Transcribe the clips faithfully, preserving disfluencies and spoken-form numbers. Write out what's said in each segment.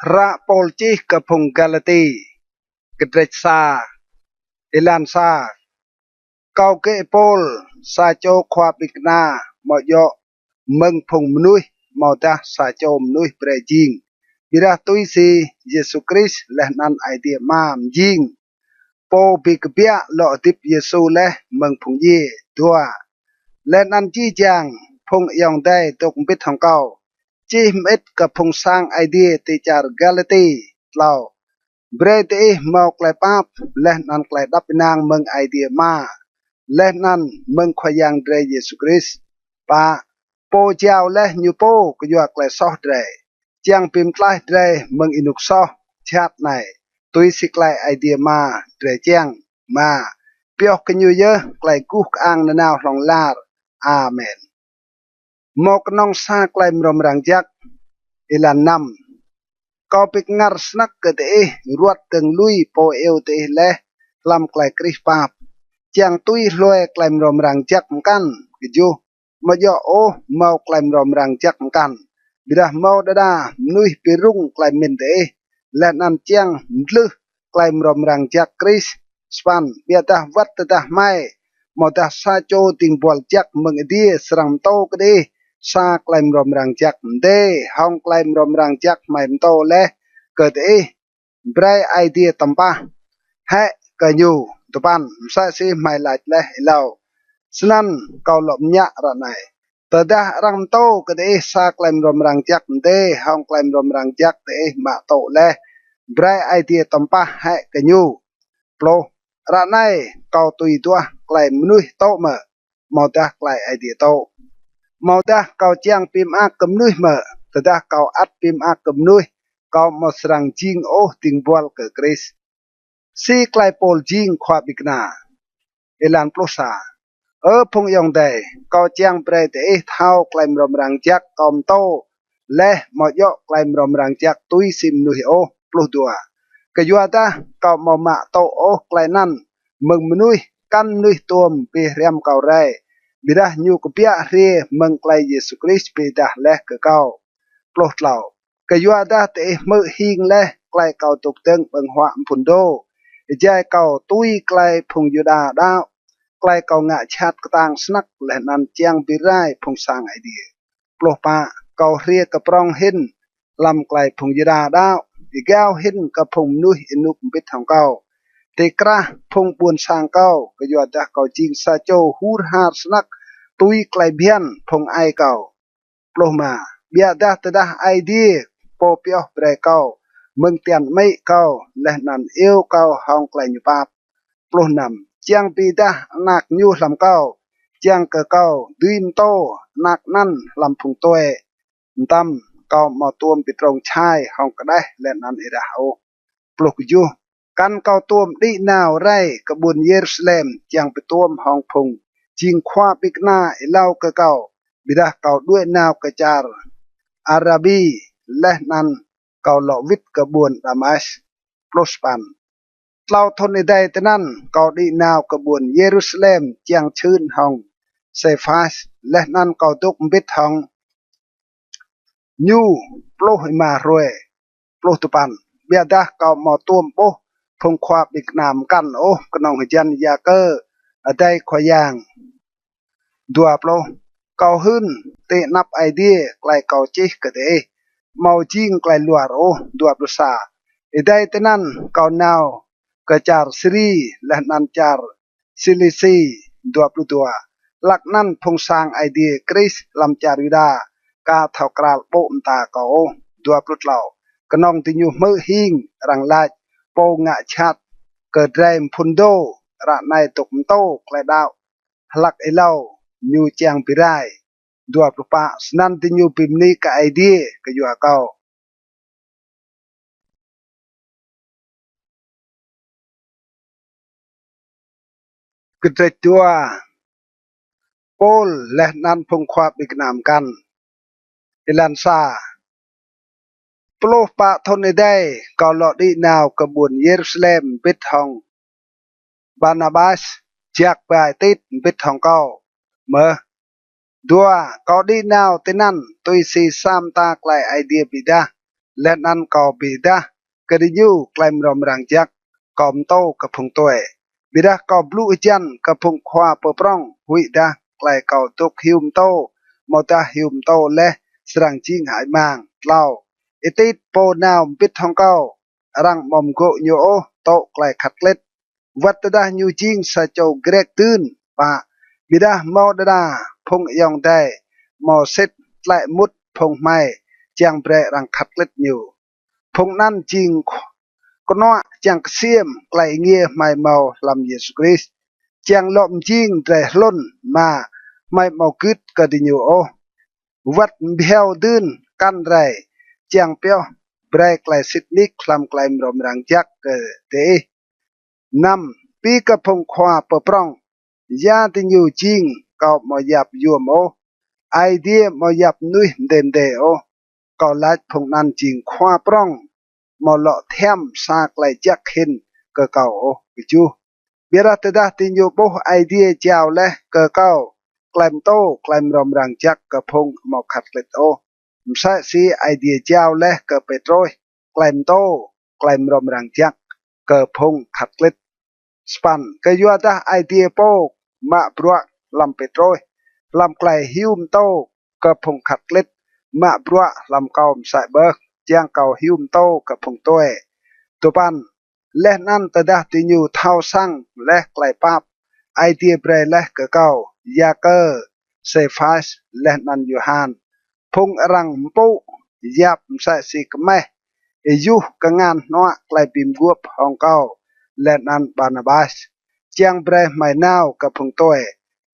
Hră Pôl čih kơ phung Galati. Kdrêč sa. Êlan sa. Kâo gơ̆ Pôl, sa čô khua ƀĭng kna, amâo djŏ mơ̆ng phung mnuih, amâodah sa čô mnuih brei jing, ƀiădah tui si Yêsu Krist leh anăn Aê Diê Ama mjing, pô bi kbiă lŏ hdĭp Yêsu leh mơ̆ng phung djiê. Dua. Leh anăn jih jang phung ayŏng adei dôk mbĭt hŏng kâo, čih mơĭt kơ phung sang Aê Diê ti čar Galati. Tlâo. Brei diih mâo klei pap leh anăn klei êđăp ênang mơ̆ng Aê Diê Ama leh anăn mơ̆ng Khua Yang drei Yêsu Krist. Pă. Pô jao leh ñu pô kyua klei soh drei, čiăng bi mtlaih drei mơ̆ng ênuk soh jhat anei, tui si klei Aê Diê Ama drei čiăng. Êma. Pioh kơ ñu yơh klei guh kơang nanao hlŏng lar. Amen. Mâo knŏng sa klei mrâo mrang jăk. Êlan năm. Kâo bi kngăr snăk kơ diih ruăt dơ̆ng lui pô iêu diih leh hlăm klei Krist pap, čiăng tui hlue klei mrâo mrang jăk mkăn. Kjuh. Amâo djŏ ôh mâo klei mrâo mrang jăk mkăn, ƀiădah mâo đa đa mnuih bi rŭng klei mĭn diih, leh anăn čiăng mdlưh klei mrâo mrang jăk Krist. Sa păn. Ƀiădah wăt tơdah hmei, amâodah sa čô dĭng buăl jăk mơ̆ng adiê srăng mtô kơ diih sa klei mrâo mrang jăk mdê hŏng klei mrâo mrang jăk hmei mtô leh kơ diih, brei Aê Diê tăm pah hĕ kơ ñu. Dua păn. Msĕ si hmei lač leh êlâo, snăn kâo lŏ mñă ară anei. Tơdah arăng mtô kơ diih sa klei mrâo mrang jăk mdê hŏng klei mrâo mrang jăk diih mă tŭ leh, brei Aê Diê tăm pah hĕ kơ ñu. Pluh. Ară anei kâo tui duah klei mnuih tŭ mơ̆, amâodah klei Aê Diê tŭ? Amâodah kâo čiăng bi mơak kơ mnuih mơ̆? Tơdah kâo ăt bi mơak kơ mnuih, kâo amâo srăng jing ôh dĭng buăl kơ Krist. Si klei Pôl jing khua ƀĭng kna. Êlan pluh sa. Ơ phung ayŏng adei, kâo čiăng brei diih thâo klei mrâo mrang jăk kâo mtô leh amâo djŏ klei mrâo mrang jăk tui si mnuih ôh. Pluh dua. Kyuadah kâo amâo mă tŭ ôh klei anăn mơ̆ng mnuih, kăn mnuih tuôm bi hriăm kâo rei, ƀiădah ñu kbiă hriê mơ̆ng klei Yêsu Krist bi êdah leh kơ kâo. Pluh tlâo. Kyuadah diih hmư̆ hing leh klei kâo dôk dơ̆ng ƀơ̆ng huă mphŭn dô, êjai kâo tui klei phung Yuđa đăo, klei kâo ngă jhat ktang snăk leh anăn čiăng bi rai phung sang Aê Diê. Pluh pă. Kâo hriê kơ prŏng hĭn hlăm klei phung Yuđa đăo, êgao hĭn kơ phung mnuih ênuk mbĭt hŏng kâo ti krah phung ƀuôn sang kâo, kyuadah kâo jing sa čô hur har snăk tui klei bhiăn phung aê kâo. Pluh êma. Ƀiădah tơdah Aê Diê, pô pioh brei kâo mơ̆ng tian amĭ kâo leh anăn iêu kâo hŏng klei ñu pap. Pluh năm. Čiăng bi êdah anak ñu hlăm kâo, čiăng kơ kâo dưi mtô anak anăn hlăm phung tue, mtam kâo amâo tuôm bi trông čhai hŏng kđeh leh anăn êrah ôh. Pluh kjuh. Kăn kâo tuôm đĭ nao rei kơ ƀuôn Yêrusalem čiăng bi tuôm hŏng phung jing khua ƀĭng kna êlâo kơ kâo, ƀiădah kâo đuĕ nao kơ čar Arabi leh anăn kâo lŏ wĭt kơ ƀuôn Damas. Pluh sa păn. Tlâo thŭn êdei tinăn kâo đĭ nao kơ ƀuôn Yêrusalem čiăng čhưn hŏng Sêphas, leh anăn kâo dôk mbĭt hŏng ñu pluh êma hruê. Pluh dua păn. Ƀiădah kâo amâo tuôm ƀuh phung khua ƀĭng kna mkăn ôh, knŏng hjăn Yakơ, adei Khua Yang. Dua pluh. Kâo hưn ti anăp Aê Diê klei kâo čih kơ diih amâo jing klei luar ôh. Dua pluh sa. Êdei tinăn kâo nao kơ čar Siri leh anăn čar Silisi. Dua pluh dua. Hlăk anăn phung sang Aê Diê Krist hlăm čar Yuđa ka thâo kral ƀô̆ mta kâo ôh. Dua pluh tlâo. Knŏng diñu hmư̆ hing arăng lač pô ngă jhat kơ drei mphŭn dô, ară anei dôk mtô klei đăo hlăk êlâo ñu čiăng bi rai. Dua pluh pă. Snăn diñu bi mni kơ Aê Diê kyua kâo. Kdrêč dua. Pôl leh anăn phung khua ƀĭng kna mkăn. Êlan sa. Pluh pă thŭn êdei kâo lŏ đĭ nao kơ ƀuôn Yêrusalem mbĭt hŏng Barnabas, jak bai Tit mbĭt hŏng kâo mơh. Dua. Kâo đĭ nao tinăn tui si sa mta klei Aê Diê bi êdah leh anăn kâo bi êdah kơ diñu klei mrâo mrang jăk kâo mtô kơ phung tue. Ƀiădah kâo blŭ hjăn kơ phung khua pơprŏng huĭdah klei kâo dôk hiu mtô, amâodah hiu mtô leh srăng jing hơăi mang. Tlâo. Y-Tit pô nao mbĭt hŏng kâo, arăng amâo mgô̆ ñu ôh tŭ klei khăt klĭt, wăt tơdah ñu jing sa čô Grĕk dưn. Pă. Ƀiădah mâo đa đa phung ayŏng adei amâo sĭt tlĕ mŭt phung hmei čiăng brei arăng khăt klĭt ñu. Phung anăn jing knuă čiăng ksiêm klei êngiê hmei mâo hlăm Yêsu Krist, čiăng lŏ mjing drei hlŭn, êma hmei amâo gưt kơ diñu ôh, wăt mbhiâo dưn kăn drei, čiăng pioh brei klei sĭt nik hlăm klei mrâo mrang jăk kơ diih. Năm. Bi kơ phung khua pơprŏng, ya diñu jing kâo amâo yap yuôm ôh, Aê Diê amâo yap mnuih mdê mdê ôh. Kâo lač phung anăn jing khua prŏng, amâo lŏ thiăm sa klei jăk hĭn kơ kâo ôh. Kjuh. Ƀiădah tơdah diñu ƀuh Aê Diê jao leh kơ kâo klei mtô klei mrâo mrang jăk kơ phung amâo khăt klĭt ôh, msĕ si Aê Diê jao leh kơ Pêtrôs klei mtô klei mrâo mrang jăk kơ phung khăt klĭt. Sa păn. Kyuadah Aê Diê pô mă bruă hlăm Pêtrôs hlăm klei hiu mtô kơ phung khăt klĭt, mă bruă hlăm kâo msĕ mơh, čiăng kâo hiu mtô kơ phung tue. Dua păn. Leh anăn tơdah diñu thâo săng leh klei pap Aê Diê brei leh kơ kâo, Y-Yakơ, Sêphas, leh anăn Y-Yôhan, phung arăng mpŭ yap msĕ si kmeh, êyuh kngan hnuă klei bi mguôp hŏng kâo leh anăn Barnabas, čiăng brei hmei nao kơ phung tue,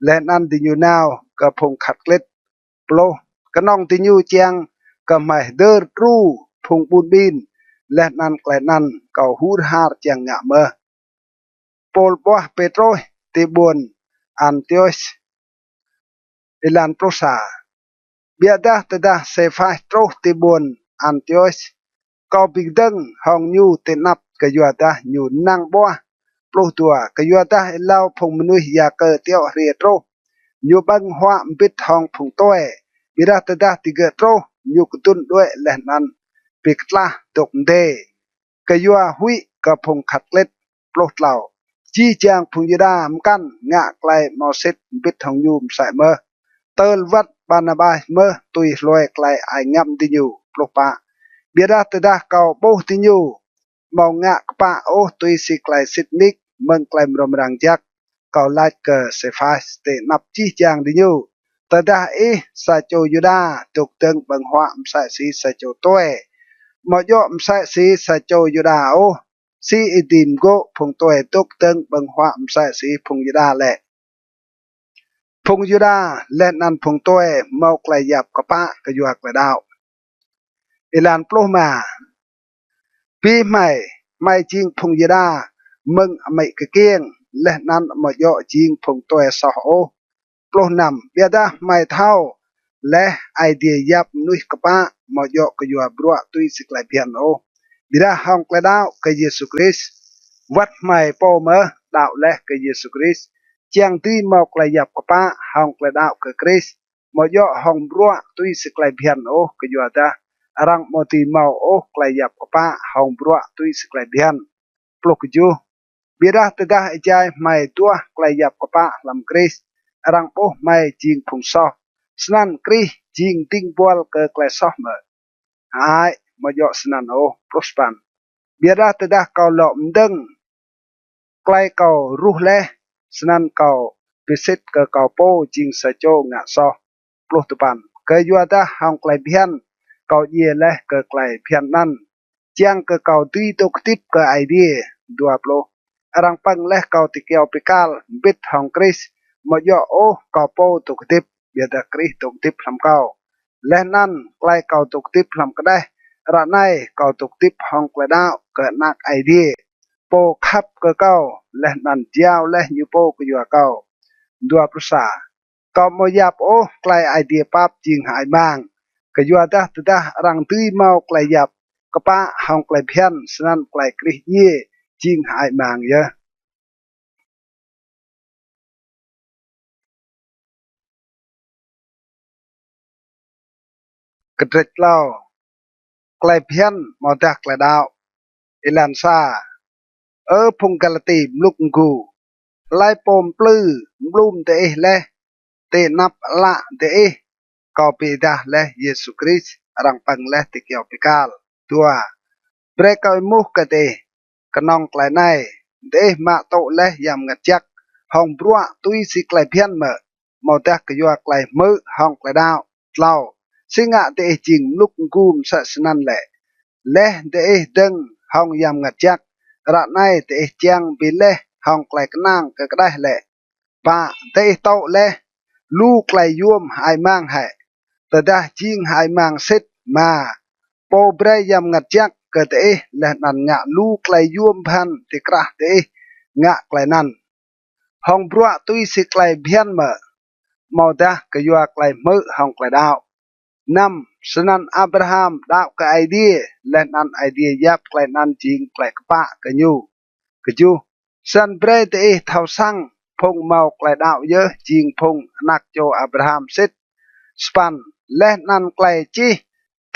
leh anăn diñu nao kơ phung khăt klĭt. Pluh. Knŏng diñu čiăng kơ hmei hdơr đru phung ƀun ƀin, leh anăn klei anăn kâo hur har čiăng ngă mơh. Pôl ƀuah Pêtrôs ti ƀuôn Antiôs. Êlan pluh sa. Ƀiădah tơdah Sêphas truh ti ƀuôn Antiôs, kâo bi kdơ̆ng hŏng ñu ti anăp kyuadah ñu năng ƀuah. Pluh dua. Kyuadah êlâo phung mnuih Y-Yakơ tiŏ hriê truh, ñu ƀơ̆ng huă mbĭt hŏng phung tue. Ƀiădah tơdah digơ̆ truh, ñu kdŭn đuĕ leh anăn bi ktlah dôk mdê kyua huĭ kơ phung khăt klĭt. Pluh tlâo. Jih jang phung Yuđa mkăn ngă klei amâo sĭt mbĭt hŏng ñu msĕ mơh, tơl wăt Barnabas mơh tui hlue klei ai ngăm diñu. Pluh pă. Ƀiădah tơdah kâo ƀuh diñu amâo ngă kpă ôh tui si klei sĭt nik mơ̆ng klei mrâo mrang jăk, kâo lač kơ Sêphas ti anăp jih jang diñu: Tơdah ih sa čô Yuđa dôk dơ̆ng ƀơ̆ng huă msĕ si sa čô tue, amâo djŏ msĕ si sa čô Yuđa ôh, si ih dưi mgô̆ phung tue dôk dơ̆ng ƀơ̆ng huă msĕ si phung Yuđa lĕ? Phung Yuđa leh anăn phung tue mâo klei yap kpă kyua klei đăo. Êlan pluh êma. Bi hmei, hmei jing phung Yuđa mơ̆ng amĭ kkiêng, leh anăn amâo djŏ jing phung tue soh ôh. Pluh năm. Ƀiădah hmei thâo leh Aê Diê yap mnuih kpă amâo djŏ kyua bruă tui si klei bhiăn ôh, ƀiădah hŏng klei đăo kơ Yêsu Krist. Wăt hmei pô mơh đăo leh kơ Yêsu Krist, čiăng dưi mâo klei yap kpă hŏng klei đăo kơ Krist, amâo djŏ hŏng bruă tui si klei bhiăn ôh, kyuadah arăng amâo dưi mâo ôh klei yap kpă hŏng bruă tui si klei bhiăn. Pluh kjuh. Ƀiădah tơdah êjai hmei duah klei yap kpă hlăm Krist, arăng ƀuh hmei jing phung soh, snăn Krist jing dĭng buăl kơ klei soh mơ̆? Hơăi, amâo djŏ snăn ôh. Pluh sa păn. Ƀiădah tơdah kâo lŏ mdơ̆ng klei kâo ruh leh, snăn kâo bi sĭt kơ kâo pô jing sa čô ngă soh. Pluh dua păn. Kyuadah hŏng klei bhiăn kâo djiê leh kơ klei bhiăn anăn, čiăng kơ kâo dưi dôk hdĭp kơ Aê Diê. Dua pluh. Arăng pơ̆ng leh kâo ti kyâo bi kal mbĭt hŏng Krist, amâo djŏ ôh kâo pô dôk hdĭp, ƀiădah Krist dôk hdĭp hlăm kâo. Leh anăn klei kâo dôk hdĭp hlăm kđeh ară anei, kâo dôk hdĭp hŏng klei đăo kơ Anak Aê Diê, pô khăp kơ kâo, leh anăn jao leh ñu pô kyua kâo. Dua pluh sa. Kâo amâo yap ôh klei Aê Diê pap jing hơăi mang, kyuadah tơdah arăng dưi mâo klei yap kpă hŏng klei bhiăn, snăn klei Krist djiê jing hơăi mang yơh. Kdrêč tlâo. Klei bhiăn amâodah klei đăo. Êlan sa. Ơ phung Galati mluk mgu, hlei pô mplư mlum diih leh ti anăp ală diih, kâo bi êdah leh Yêsu Krist arăng pơ̆ng leh ti kyâo bi kal. Dua. Brei kâo êmuh kơ diih, knŏng klei anei diih mă tŭ leh Yang Mngăt Jăk hŏng bruă tui si klei bhiăn mơ̆, amâodah kyua klei hmư̆ hŏng klei đăo? Tlâo. Si ngă diih jing mluk mgu msĕ snăn lĕ? Leh diih dơ̆ng hŏng Yang Mngăt Jăk, ară anei diih čiăng bi leh hŏng klei knang kơ kđeh lĕ? Pă. Diih tŭ leh lu klei yuôm hơăi mang hĕ? Tơdah jing hơăi mang sĭt, êma, Pô brei Yang Mngăt Jăk kơ diih leh anăn ngă lu klei yuôm bhăn ti krah diih ngă klei anăn, hŏng bruă tui si klei bhiăn mơ̆, amâodah kyua klei hmư̆ hŏng klei đăo? Năm. Snăn Abraham đăo kơ Aê Diê, leh anăn Aê Diê yap klei anăn jing klei kpă kơ ñu. Kjuh. Snăn brei diih thâo săng phung mâo klei đăo yơh jing phung anak čô Abraham sĭt. Sa păn. Leh anăn klei čih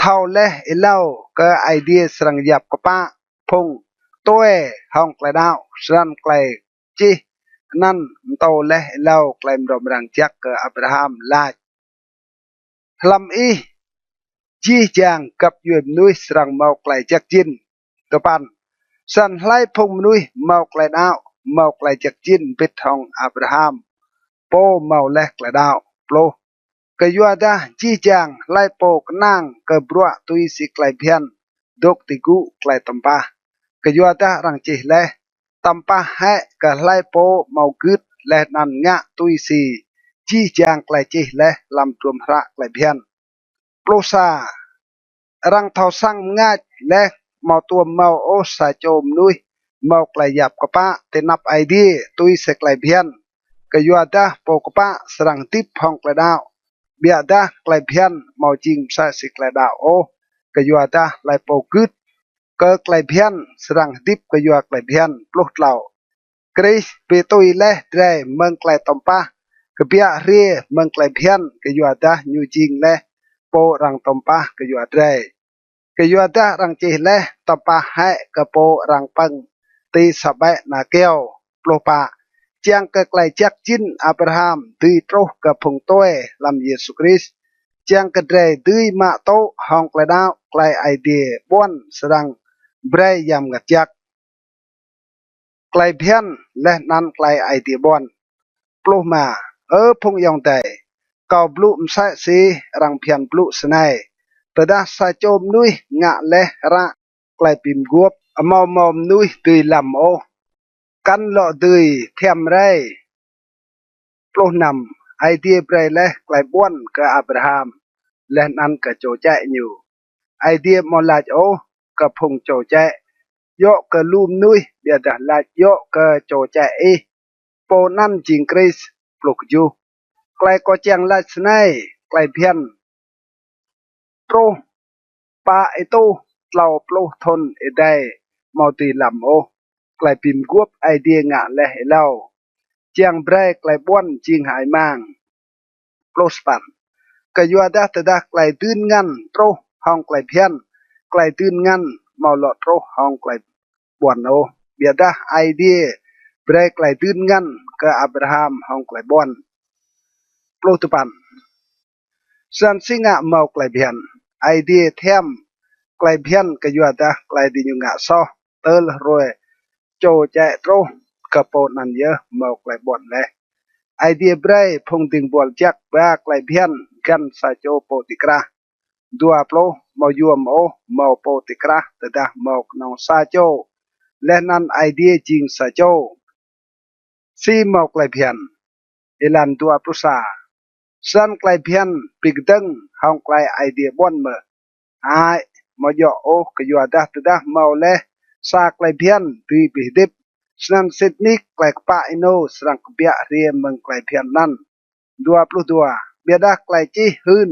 thâo leh êlâo kơ Aê Diê srăng yap kpă phung tue hŏng klei đăo, snăn klei čih anăn mtô leh êlâo klei mrâo mrang jăk kơ Abraham lač: Hlăm ih jih jang găp djuê mnuih srăng mâo klei jăk jĭn. Dua păn. Snăn hlei phung mnuih mâo klei đăo mâo klei jăk jĭn mbĭt hŏng Abraham, pô mâo leh klei đăo. Pluh. Kyuadah jih jang hlei pô knang kơ bruă tui si klei bhiăn dôk ti gŭ klei tăm pah. Kyuadah arăng čih leh: Tăm pah hĕ kơ hlei pô amâo gưt leh anăn ngă tui si jih jang klei čih leh hlăm hdruôm hră klei bhiăn. Pluh sa. Arăng thâo săng mngač leh amâo tuôm mâo ôh sa čô mnuih mâo klei yap kpă ti anăp Aê Diê tui si klei bhiăn. Kyuadah pô kpă srăng hdĭp hŏng klei đăo. Ƀiădah klei bhiăn amâo jing msĕ si klei đăo ôh, kyuadah hlei pô gưt kơ klei bhiăn srăng hdĭp kyua klei bhiăn. Pluh tlâo. Krist bi tui leh drei mơ̆ng klei tăm pah kbiă hriê mơ̆ng klei bhiăn, kyuadah ñu jing leh pô arăng tăm pah kyua drei. Kyuadah arăng čih leh: Tăm pah hĕ kơ pô arăng pơ̆ng ti sa ƀĕ ana kyâo. Pluh pă. Čiăng kơ klei jăk jĭn Abraham dưi truh kơ phung tue hlăm Yêsu Krist, čiăng kơ drei dưi mă tŭ hŏng klei đăo klei Aê Diê ƀuăn srăng brei Yang Mngăt Jăk. Klei bhiăn leh anăn klei Aê Diê ƀuăn. Pluh êma. Ơ phung ayŏng adei, kâo blŭ msĕ si arăng bhiăn blŭ snei: Tơdah sa čô mnuih ngă leh hră klei bi mguôp, amâo mâo mnuih dưi lăm ôh, kăn lŏ dưi thiăm rei. Pluh năm. Aê Diê brei leh klei ƀuăn kơ Abraham leh anăn kơ čô čĕ ñu. Aê Diê amâo lač ôh kơ phung čô čĕ, djŏ kơ lu mnuih, ƀiădah lač djŏ kơ čô čĕ ih, pô anăn jing Krist. Pluh kjuh. Klei kâo čiăng lač snei: klei bhiăn truh pă êtuh tlâo pluh thŭn êdei amâo dưi lăm ôh klei bi mguôp Aê Diê ngă leh êlâo, čiăng brei klei ƀuăn jing hơăi mang. Pluh sa păn. Kyuadah tơdah klei dưn ngăn truh hŏng klei bhiăn, klei dưn ngăn amâo lŏ truh hŏng klei ƀuăn ôh, ƀiădah Aê Diê brei klei dưn ngăn kơ Abraham hŏng klei ƀuăn. Pluh dua păn. Snăn si ngă mâo klei bhiăn? Aê Diê thiăm klei bhiăn kyuadah klei diñu ngă soh tơl hruê čô čĕ truh, kơ pô anăn yơh mâo klei ƀuăn leh. Aê Diê brei phung dĭng buăl jăk ba klei bhiăn găn sa čô pô ti krah. Dua pluh. Amâo yuôm ôh mâo pô ti krah, tơdah mâo knŏng sa čô, leh anăn Aê Diê jing sa čô. Si mâo klei bhiăn? Êlan dua pluh sa. Snăn klei bhiăn bi kdơ̆ng hŏng klei Aê Diê ƀuăn mơ̆? Hơăi, amâo djŏ ôh, kyuadah tơdah mâo leh sa klei bhiăn dưi bi hdĭp, snăn sĭt nik klei kpă ênô srăng kbiă hriê mơ̆ng klei bhiăn anăn. Dua pluh dua. Ƀiădah klei čih hưn: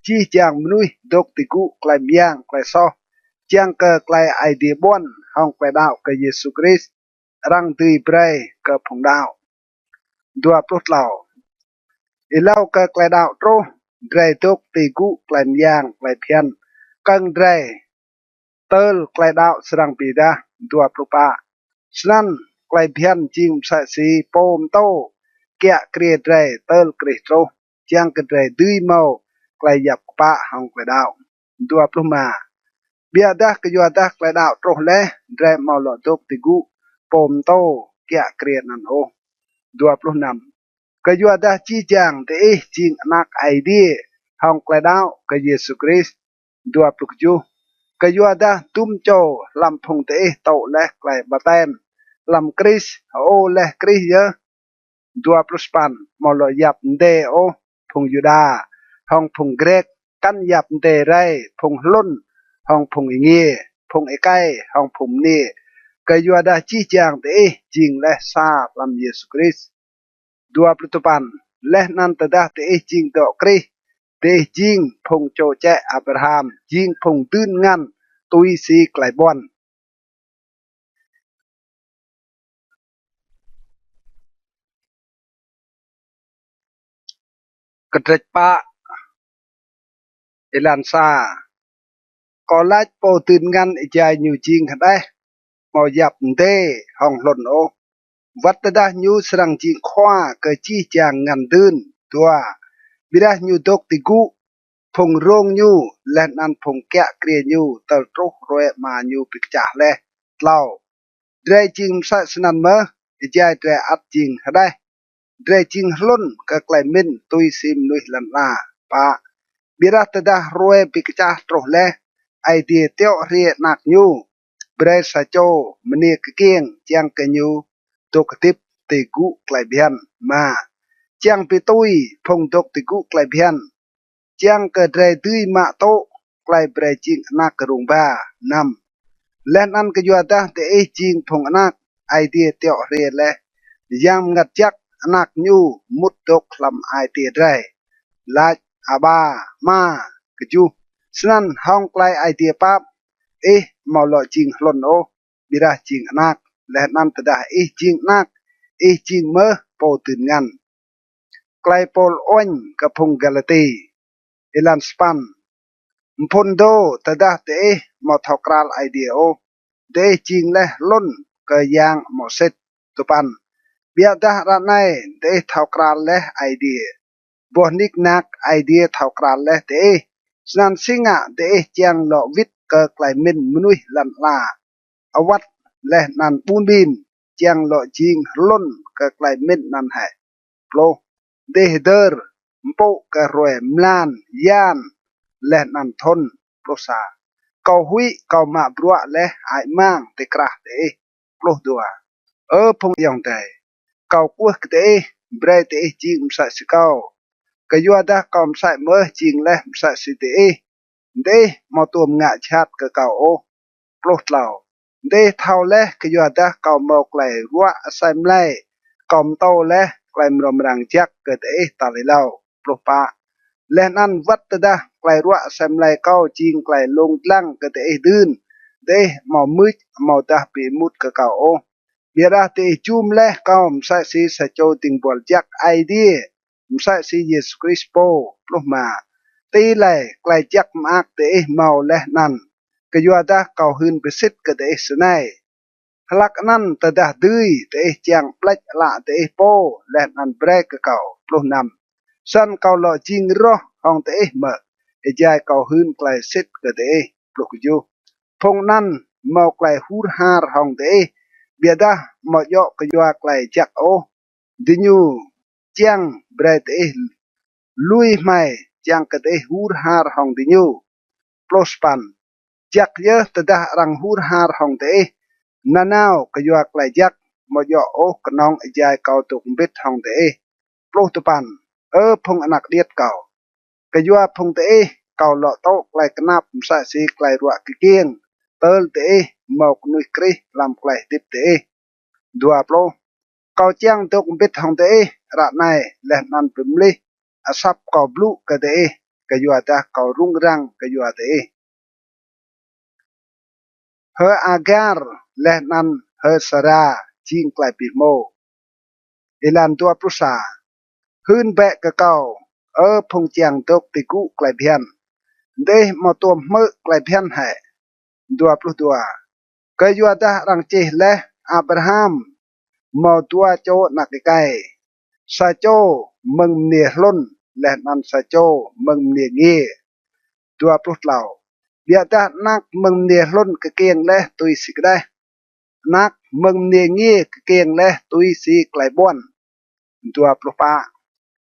Jih jang mnuih dôk ti gŭ klei myang klei soh, čiăng kơ klei Aê Diê ƀuăn hŏng klei đăo kơ Yêsu Krist arăng dưi brei kơ phung đăo. Dua pluh tlâo. Êlâo kơ klei đăo truh, drei dôk ti gŭ klei myang klei bhiăn kơ̆ng drei. tơl klei đăo srăng bi êdah. Dua pluh pă. Snăn klei bhiăn jing msĕ si pô mtô kiă kriê drei tơl Krist truh, čiăng kơ drei dưi mâo klei yap kpă hŏng klei đăo. Dua pluh êma. Ƀiădah kyuadah klei đăo truh leh, drei amâo lŏ dôk ti gŭ pô mtô kiă kriê anăn ôh. Dua pluh năm. Kyuadah jih jang diih jing anak Aê Diê hŏng klei đăo kơ Yêsu Krist. Dua pluh kjuh. Kyuadah dŭm čô hlăm phung diih tŭ leh klei ƀaptem hlăm Krist, hơô leh Krist yơh. Dua pluh sa păn. Amâo lŏ yap mdê ôh phung Yuđa hŏng phung Grĕk, kăn yap mdê rei phung hlŭn hŏng phung êngiê, phung êkei hŏng phung mniê, kyuadah jih jang diih jing leh sa hlăm Yêsu Krist. Dua pluh dua păn. Leh anăn tơdah diih jing dŏ Krist, diih jing phung čô čĕ Abraham, jing phung dưn ngăn tui si klei ƀuăn. Kdrêč pă, êlan sa. Kâo lač pô dưn ngăn êjai ñu jing hđeh, amâo yap mdê hŏng hlŭn ôh, wăt tơdah ñu srăng jing khua kơ jih jang ngăn dưn. Dua. Ƀiădah ñu dôk ti gŭ phung rông ñu leh anăn phung kiă kriê ñu tơl truh hruê Ama ñu bi kčah leh. Tlâo. Drei jing msĕ snăn mơh, êjai drei ăt jing hđeh, drei jing hlŭn kơ klei mĭn tui si mnuih lăn ala. Pă. Ƀiădah tơdah hruê bi kčah truh leh, Aê Diê tiŏ hriê Anak ñu, brei sa čô mniê kkiêng čiăng kơ ñu dôk hdĭp ti gŭ klei bhiăn. Êma. Čiăng bi tui phung dôk ti gŭ klei bhiăn, čiăng kơ drei dưi mă tŭ klei brei jing anak rông ba. Năm. Leh anăn kyuadah diih jing phung anak, Aê Diê tiŏ hriê leh Yang Mngăt Jăk Anak ñu mŭt dôk hlăm ai tiê drei, lač: Aba, Ama. Kjuh. Snăn hŏng klei Aê Diê pap, ih amâo lŏ jing hlŭn ôh, ƀiădah jing anak. Leh anăn tơdah ih jing anak, ih jing mơh pô dưn ngăn. Klei Pôl uêñ kơ phung Galati. Êlan sa păn. Mphŭn dô, tơdah diih amâo thâo kral Aê Diê ôh, diih jing leh hlŭn kơ yang amâo sĭt. Dua păn. Ƀiădah ară anei diih thâo kral leh Aê Diê, boh nik nak Aê Diê thâo kral leh diih, snăn si ngă diih čiăng lŏ wĭt kơ klei mĭn mnuih lăn ala awăt leh anăn ƀun ƀin, čiăng lŏ jing hlŭn kơ klei mĭn anăn hĕ? Pluh. Diih hdơr mpŭ kơ hruê mlan, yan, leh anăn thŭn. Pluh sa. Kâo huĭ kâo mă bruă leh hơăi mang ti krah diih. Pluh dua. Ơ phung ayŏng adei, kâo kwưh kơ diih, brei diih jing msĕ si kâo, kyuadah kâo msĕ mơh jing leh msĕ si diih. Diih amâo tuôm ngă jhat kơ kâo ôh. Pluh tlâo. Diih thâo leh kyuadah kâo mâo klei ruă asei mlei, kâo mtô leh klei mrâo mrang jăk kơ diih tal êlâo. Pluh pă. Leh anăn wăt tơdah klei ruă asei mlei kâo jing klei lông dlăng kơ diih dưn, diih amâo mưč amâodah bi êmut kơ kâo ôh, ƀiădah diih jum leh kâo msĕ si sa čô dĭng buăl jăk Aê Diê, msĕ si Yêsu Krist pô. Pluh êma. Ti lei klei jăk mơak diih mâo leh anăn, kyuadah kâo hưn bi sĭt kơ diih snei: Hlăk anăn tơdah dưi, diih čiăng ƀlĕč ală diih pô leh anăn brei kơ kâo. Pluh năm. Snăn kâo lŏ jing roh hŏng diih mơ̆, êjai kâo hưn klei sĭt kơ diih? Pluh kjuh. Phung anăn mâo klei hur har hŏng diih, ƀiădah amâo djŏ kyua klei jăk ôh. Diñu čiăng brei diih lui hmei, čiăng kơ diih hur har hŏng diñu. Pluh sa păn. Jăk yơh tơdah arăng hur har hŏng diih nanao kyua klei jăk, amâo djŏ ôh knŏng êjai kâo dôk mbĭt hŏng diih. Pluh dua păn. Ơ phung anak điêt kâo, kyua phung diih kâo lŏ tŭ klei knap msĕ si klei ruă kkiêng tơl diih mâo knuih Krist hlăm klei hdĭp diih. Dua pluh. Kâo čiăng dôk mbĭt hŏng diih ară anei leh anăn bi mlih asăp kâo blŭ kơ diih, kyuadah kâo rŭng răng kyua diih. H'Agar leh anăn H'Sara jing klei bi hmô. Êlan dua pluh sa. Hưn bĕ kơ kâo, Ơ phung čiăng dôk ti gŭ klei bhiăn, diih amâo tuôm hmư̆ klei bhiăn hĕ? Dua pluh dua. Kyuadah arăng čih leh Abraham mâo dua čô anak êkei, sa čô mơ̆ng mniê hlŭn, leh anăn sa čô mơ̆ng mniê êngiê. Dua pluh tlâo. Ƀiădah anak mơ̆ng mniê hlŭn kkiêng leh tui si kđeh, anak mơ̆ng mniê êngiê kkiêng leh tui si klei ƀuăn. Dua pluh pă.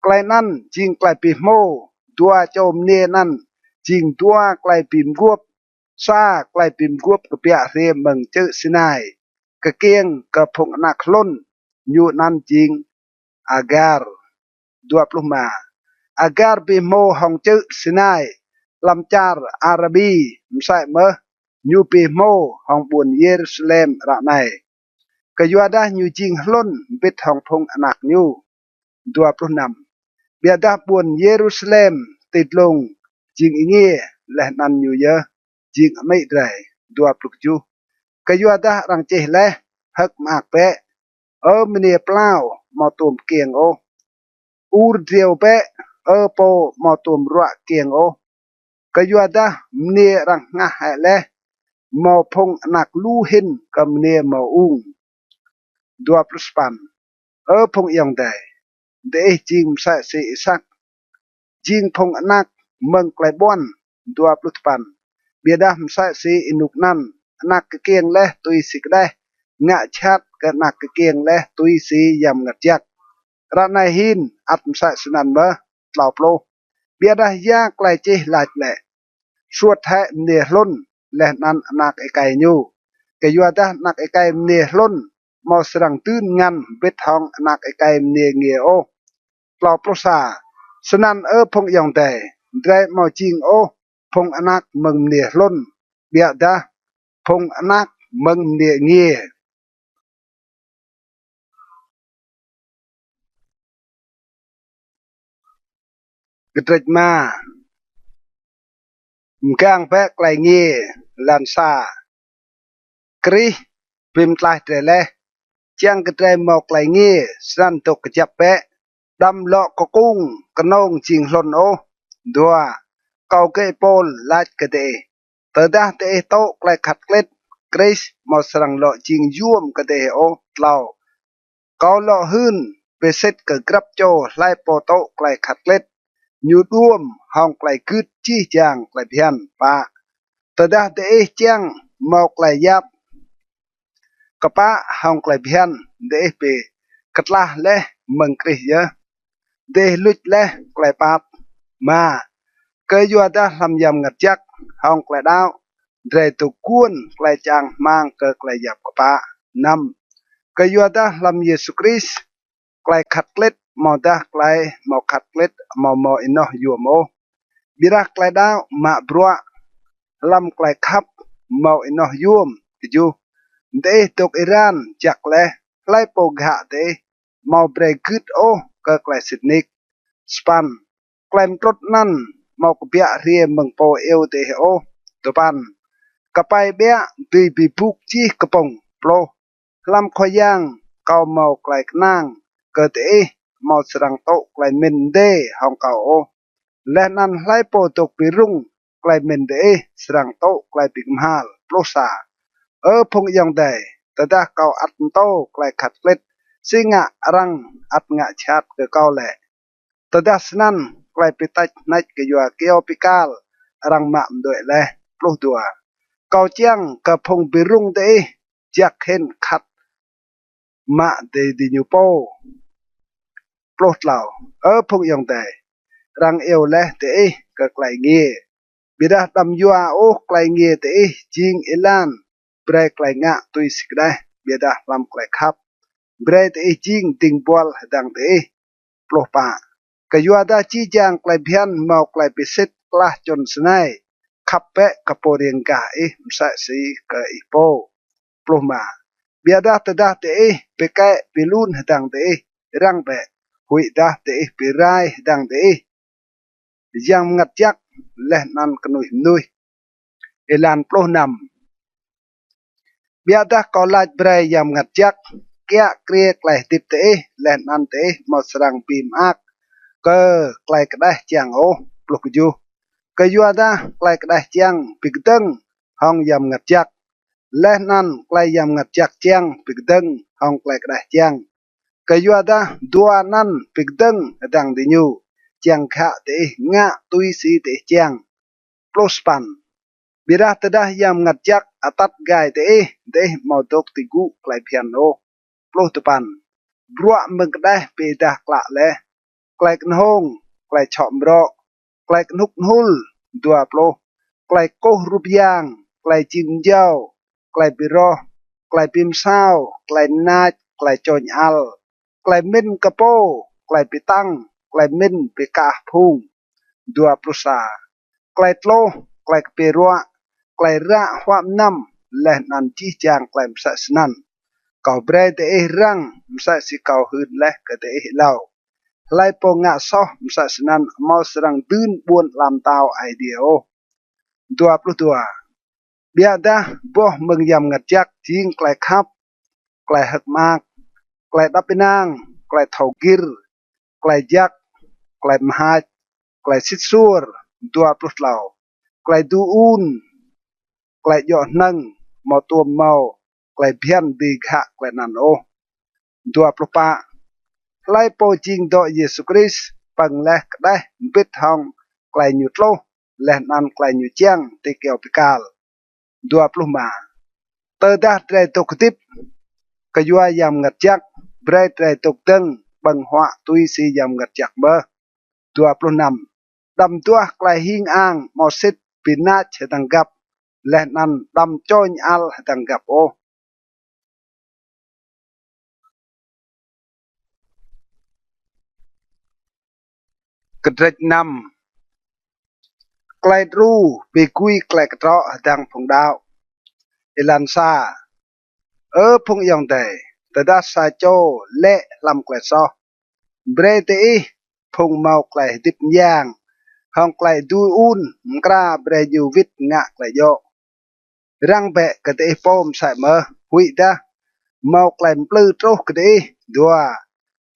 Klei anăn jing klei bi hmô dua čô mniê anăn jing dua klei bi mguôp. Sa klei bi mguôp kbiă hriê mơ̆ng čư̆ Sinai kkiêng kơ phung anak hlŭn ñu anăn jing Agar. Dua pluh êma. Agar bi hmô hŏng čư̆ Sinai hlăm čar Arabi, msĕ mơh ñu bi hmô hŏng ƀuôn Yêrusalem ară anei, kyuadah ñu jing hlŭn mbĭt hŏng phung anak ñu. Dua pluh năm. Ƀiădah ƀuôn Yêrusalem ti dlông jing êngiê, leh anăn ñu yơh jing amĭ drei. Dua pluh kjuh. Kyuadah arăng čih leh: Hơ̆k mơak bĕ, Ơ mniê plao amâo tuôm kkiêng ôh; ur driâo bĕ, Ơ pô amâo tuôm ruă kkiêng ôh; kyuadah mniê arăng hngah hĕ leh mâo phung anak lu hĭn kơ mniê mâo ung. Dua pluh sa păn. Ơ phung ayŏng adei, diih jing msĕ si Isak, jing phung anak mơ̆ng klei ƀuăn. Dua pluh dua păn. Ƀiădah msĕ si ênuk anăn, anak kkiêng leh tui si kđeh ngă jhat kơ anak kkiêng leh tui si Yang Mngăt Jăk. Ară anei hĭn ăt msĕ snăn mơh. Tlâo pluh. Ƀiădah ya klei čih lač lĕ? Suôt hĕ mniê hlŭn leh anăn anak êkei ñu, kyuadah anak êkei mniê hlŭn amâo srăng dưn ngăn mbĭt hŏng anak êkei mniê êngiê ôh. Tlâo pluh sa. Snăn, Ơ phung ayŏng adei, drei amâo jing ôh phung anak mơ̆ng mniê hlŭn, ƀiădah phung anak mơ̆ng mniê êngiê. Kdrêč êma. Mgang bĕ klei êngiê. Êlan sa. Krist bi mtlaih drei leh, čiăng kơ drei mâo klei êngiê. Snăn dôk kjăp bĕ, đăm lŏ kkung knông jing hlŭn ôh. Dua. Kâo gơ̆ Y-Pôl lač kơ diih, tơdah diih tŭ klei khăt klĭt, Krist amâo srăng lŏ jing yuôm kơ diih ôh. Tlâo. Kâo lŏ hưn bi sĭt kơ grăp čô hlei pô tŭ klei khăt klĭt, ñu đuôm hŏng klei gưt jih jang klei bhiăn. Pă. Tơdah diih čiăng mâo klei yap kpă hŏng klei bhiăn, diih bi ktlah leh mơ̆ng Krist yơh, diih luč leh klei pap. Êma. Kyuadah hlăm Yang Mngăt Jăk hŏng klei đăo, drei dôk guôn klei čang hmăng kơ klei yap kpă. Năm. Kyuadah hlăm Yêsu Krist, klei khăt klĭt amâodah klei amâo khăt klĭt amâo mâo ênoh yuôm ôh, ƀiădah klei đăo mă bruă hlăm klei khăp mâo ênoh yuôm. Kjuh. Diih dôk êran jăk leh, hlei pô ghă diih amâo brei gưt ôh kơ klei sĭt nik. Sa păn. Klei mtrŭt anăn amâo kbiă hriê mơ̆ng pô iêu diih ôh. Dua păn. Kpei ƀiă dưi bi buk jih kpŭng. Pluh. Hlăm Khua Yang kâo mâo klei knang kơ diih amâo srăng tŭ klei mĭn mdê hŏng kâo ôh, leh anăn hlei pô dôk bi rŭng klei mĭn diih srăng tŭ klei bi kmhal. Pluh sa. Ơ phung ayŏng adei, tơdah kâo ăt mtô klei khăt klĭt, si ngă arăng ăt ngă jhat kơ kâo lĕ? Tơdah snăn, klei bi têč hnêč kyua kyâo bi kal arăng mă mđuĕ leh. Pluh dua. Kâo čiăng kơ phung bi rŭng diih jăk hĭn khăt mă diñu pô. Pluh tlâo. Ơ phung ayŏng adei, arăng iêu leh diih kơ klei êngiê, ƀiădah đăm yua ôh klei êngiê diih jing êlan brei klei ngă tui si kđeh, ƀiădah hlăm klei khăp brei diih jing dĭng buăl hdơ̆ng diih. Pluh pă. Kyuadah jih jang klei bhiăn mâo klei bi sĭt klah čŭn snei: Khăp bĕ kơ pô riêng gah ih msĕ si kơ ih pô. Pluh êma. Ƀiădah tơdah diih bi kĕ bi lun hdơ̆ng diih, răng bĕ, huĭdah diih bi rai hdơ̆ng diih Yang Mngăt Jăk leh anăn knuih mnuih. Êlan pluh năm. Ƀiădah kâo lač brei Yang Mngăt Jăk kiă kriê klei hdĭp diih, leh anăn diih amâo srăng bi mơak kơ klei kđeh čiăng ôh. Pluh kjuh. Kyuadah klei kđeh čiăng bi kdơ̆ng hŏng Yang Mngăt Jăk, leh anăn klei Yang Mngăt Jăk čiăng bi kdơ̆ng hŏng klei kđeh čiăng. Kyuadah dua anăn bi kdơ̆ng hdơ̆ng diñu, čiăng ghă diih ngă tui si diih čiăng. Pluh sa păn. Ƀiădah tơdah Yang Mngăt Jăk atăt gai diih, diih amâo dôk ti gŭ klei bhiăn ôh. Pluh dua păn. Bruă mơ̆ng kđeh bi êdah klă leh: klei knhông, klei čhŏ mrŏ, klei knhŭk knhŭl. Dua pluh. Klei kkuh rup yang, klei jing mjâo, klei bi roh, klei bi msao, klei nač, klei čôñ ăl, klei mĭn kơ pô, klei bi tăng, klei mĭn bi kah phung. Dua pluh sa. Klei tluh, klei kpiê ruă, klei ră huă mnăm, leh anăn jih jang klei msĕ snăn. Kâo brei diih răng msĕ si kâo hưn leh kơ diih êlâo. Hlei pô ngă soh msĕ snăn amâo srăng dưn ƀuôn ala mtao Aê Diê ôh. Dua pluh dua. Ƀiădah boh mơ̆ng Yang Mngăt Jăk jing klei khăp, klei hơ̆k mơak, klei êđăp ênang, klei thâo gĭr, klei jăk, klei mhač, klei sĭt suôr. Dua pluh tlâo. Klei êdu êun, klei djŏ hnơ̆ng, amâo tuôm mâo klei bhiăn dưi ghă klei anăn ôh. Dua pluh pă. Hlei pô jing dŏ Yêsu Krist pơ̆ng leh kđeh mbĭt hŏng klei ñu tluh leh anăn klei ñu čiăng ti kyâo bi kal. Dua pluh êma. Tơdah drei dôk hdĭp kyua Yang Mngăt Jăk, brei drei dôk dơ̆ng ƀơ̆ng huă tui si Yang Mngăt Jăk mơh. Dua pluh năm. Đăm duah klei hing ang amâo sĭt bi nač hdơ̆ng găp, leh anăn đăm čôñ ăl hdơ̆ng găp ôh. Kdrêč năm. Klei đru bi gui klei ktrŏ hdơ̆ng phung đăo. Êlan sa. Ơ phung ayŏng adei, tơdah sa čô lĕ hlăm klei soh, brei diih phung mâo klei hdĭp myang hŏng klei êdu êun mkra brei ñu wĭt ngă klei djŏ. Răng bĕ kơ diih pô msĕ mơh, huĭdah mâo klei mplư truh kơ diih. Dua.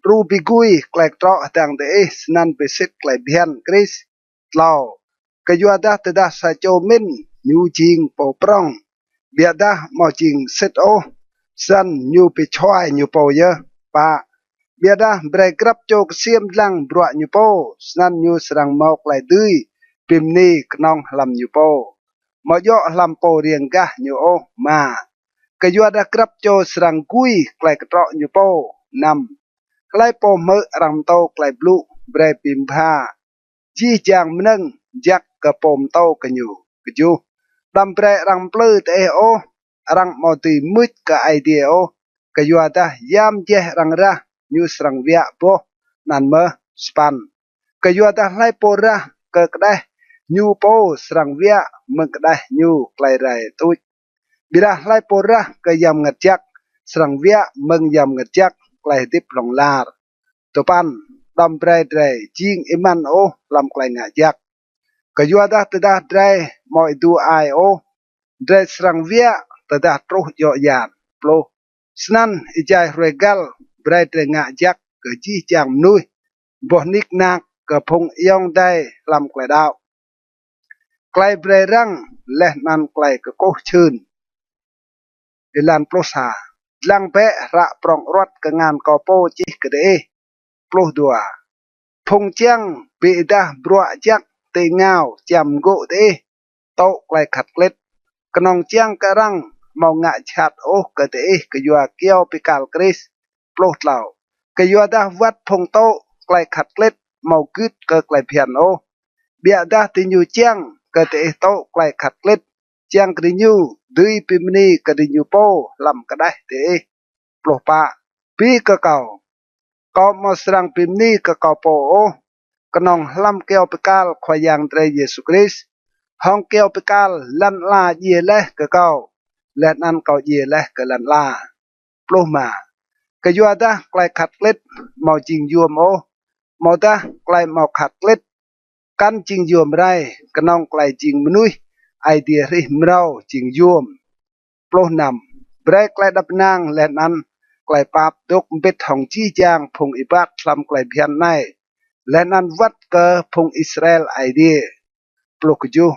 Đru bi gui klei ktrŏ hdơ̆ng diih snăn bi sĭt klei bhiăn Krist. Tlâo. Kyuadah tơdah sa čô mĭn ñu jing pô prŏng, ƀiădah amâo jing sĭt ôh, snăn ñu bi čhuai ñu pô yơh. Pă. Ƀiădah brei grăp čô ksiêm dlăng bruă ñu pô, snăn ñu srăng mâo klei dưi bi mni knŏng hlăm ñu pô, amâo djŏ hlăm pô riêng gah ñu ôh. Êma. Kyuadah grăp čô srăng gui klei ktrŏ ñu pô. Năm. Hlei pô hmư̆ arăng mtô klei blŭ, brei bi mbha jih jang mnơ̆ng jăk kơ pô mtô kơ ñu. Kjuh. Đăm brei arăng mplư diih ôh, arăng amâo dưi mưč kơ Aê Diê ôh, kyuadah ya mjeh arăng rah ñu srăng wiă boh anăn mơh. Sa păn. Kyuadah hlei pô rah kơ kđeh ñu pô srăng wiă mơ̆ng kđeh ñu klei rai tuč. Ƀiădah hlei pô rah kơ Yang Mngăt Jăk srăng wiă mơ̆ng Yang Mngăt Jăk klei hdĭp hlŏng lar. Dua păn. Đăm brei drei jing êmăn ôh hlăm klei ngă jăk. Kyuadah tơdah drei amâo êdu ai ôh, drei srăng wiă tơdah truh djŏ yan. Pluh. Snăn êjai hruê găl brei drei ngă jăk kơ jih jang mnuih, boh nik nak kơ phung ayŏng adei hlăm klei đăo. Klei brei răng leh anăn klei kkuh čhưn. Êlan pluh sa. Dlăng bĕ hră prŏng aruăt kngan kâo pô čih kơ diih. Pluh dua. Phung čiăng bi êdah bruă jăk ti êngao čiăng mgô̆ diih tŭ klei khăt klĭt. Knŏng čiăng kơ arăng amâo ngă jhat ôh kơ diih kyua kyâo bi kal Krist. Pluh tlâo. Kyuadah wăt phung tŭ klei khăt klĭt amâo gưt kơ klei bhiăn ôh, ƀiădah diñu čiăng kơ diih tŭ klei khăt klĭt, čiăng kơ diñu dưi bi mni kơ diñu pô hlăm kđeh diih. Pluh pă. Bi kơ kâo, kâo amâo srăng bi mni kơ kâo pô ôh, knŏng hlăm kyâo bi kal Khua Yang drei Yêsu Krist, hŏng kyâo bi kal lăn ala djiê leh kơ kâo, leh anăn kâo djiê leh kơ lăn ala. Pluh êma. Kyuadah klei khăt klĭt amâo jing yuôm ôh, amâodah klei amâo khăt klĭt kăn jing yuôm rei, knŏng klei jing mnuih Aê Diê hrih mrâo jing yuôm. Pluh năm. Brei klei êđăp ênang leh anăn klei pap dôk mbĭt hŏng jih jang phung êbat hlăm klei bhiăn anei, leh anăn wăt kơ phung Israel Aê Diê. Pluh kjuh.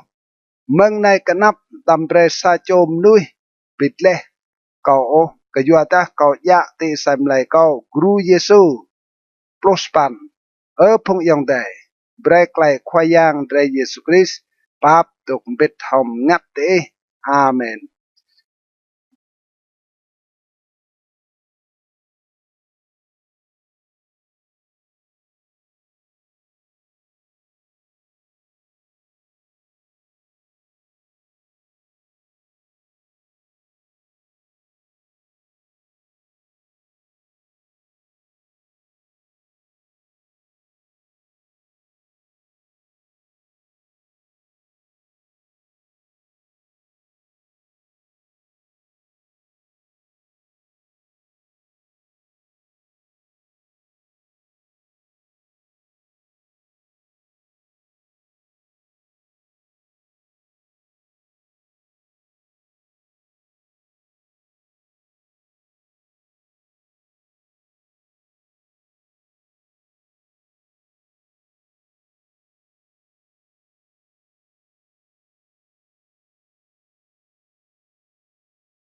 Mơ̆ng anei kơ anăp đăm brei sa čô mnuih bi dleh kâo ôh, kyuadah kâo djă ti asei mlei kâo gru Yêsu. Ơ phung ayŏng adei, brei klei Khua Yang drei Yêsu Krist pap dôk mbĭt hŏng mngăt diih. Amen.